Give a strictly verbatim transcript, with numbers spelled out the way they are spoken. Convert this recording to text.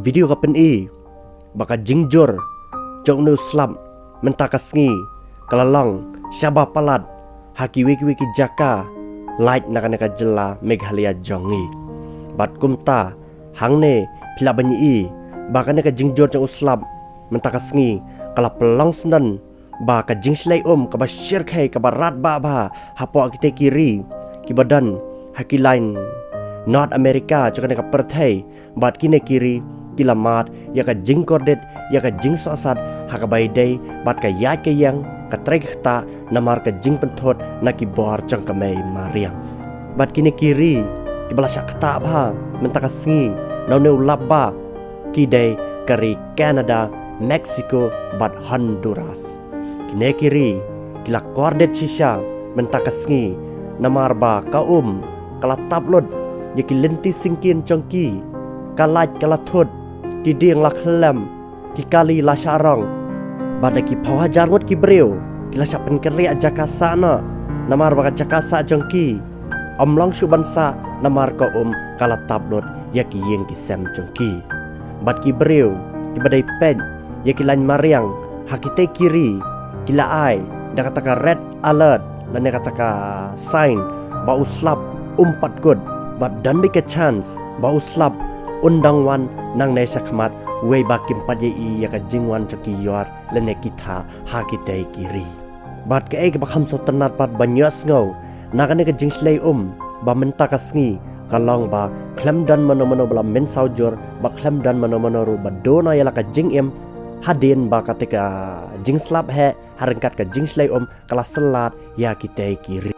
Video ka pyni ba ka jingjur jong une u slap mynta ka sngi ka la long shaba palat ha kiwei kiwei ki jaka lait na kane ka jylla Meghalaya jong ngi. Bad kumta hangne phi lah ban ïohi ba kane ka jingjur jong u slap mynta ka sngi ka la pynlong syndon ba ka jingshlei um kaba shyrkhei kaba rat bha bha hapoh kitei ki ri kiba don ha ki lain North America jong kane ka pyrthei. Bad kine ki ri ki la mad ïa ka jingkordit, ïa ka jingsohsat ha kaba ïadei bad ka ïaid ka ïeng, ka trei ka ktah namar ka jingpynthut na ki bor jong ka mei mariang. Bad kine ki ri kiba la shah ktah bha mynta ka sngi na une u lap ba ki dei ka ri Canada, Mexico bad Honduras. Kine ki ri ki la kordit shisha mynta ka sngi namar ba ka um ka la tap lut ïa ki lynti syngkien jong ki. Ka lait ka la thut, ki dieng la khyllem, ki kali la shah rong. Bad da ki phew hajar ngut ki briew ki la shah pynkynriah jaka sah noh namar ba ka jaka sah jong ki ym long shuh ban sah namar ka um ka la tap lut ïa ki ïing ki sem jong ki. Bad ki briew kiba dei peit ïa ki lain mariang ha kitei ki ri ki la ai da kata ka red alert lane kata ka sign ba u slap um pat kut, bad don beit ka chance ba u slap un dang wan nangne shakhmat wei ba kim pat ïohi ïa ka jingwan jong ki ïor lane ki tha ha kitei ki ri. Bad kaei kaba kham sngewtynnat pat ban ïohsngew na kane ka jingshlei um ba mynta ka sngi ka long ba khlem don mano mano ba la mynsaw jur, ba khlem don mano mano ruh ba don ïa la ka jingim hadien ba kata ka jingslap heh ha ryngkat ka jingshlei um ka la syllat ïa kitei ki ri.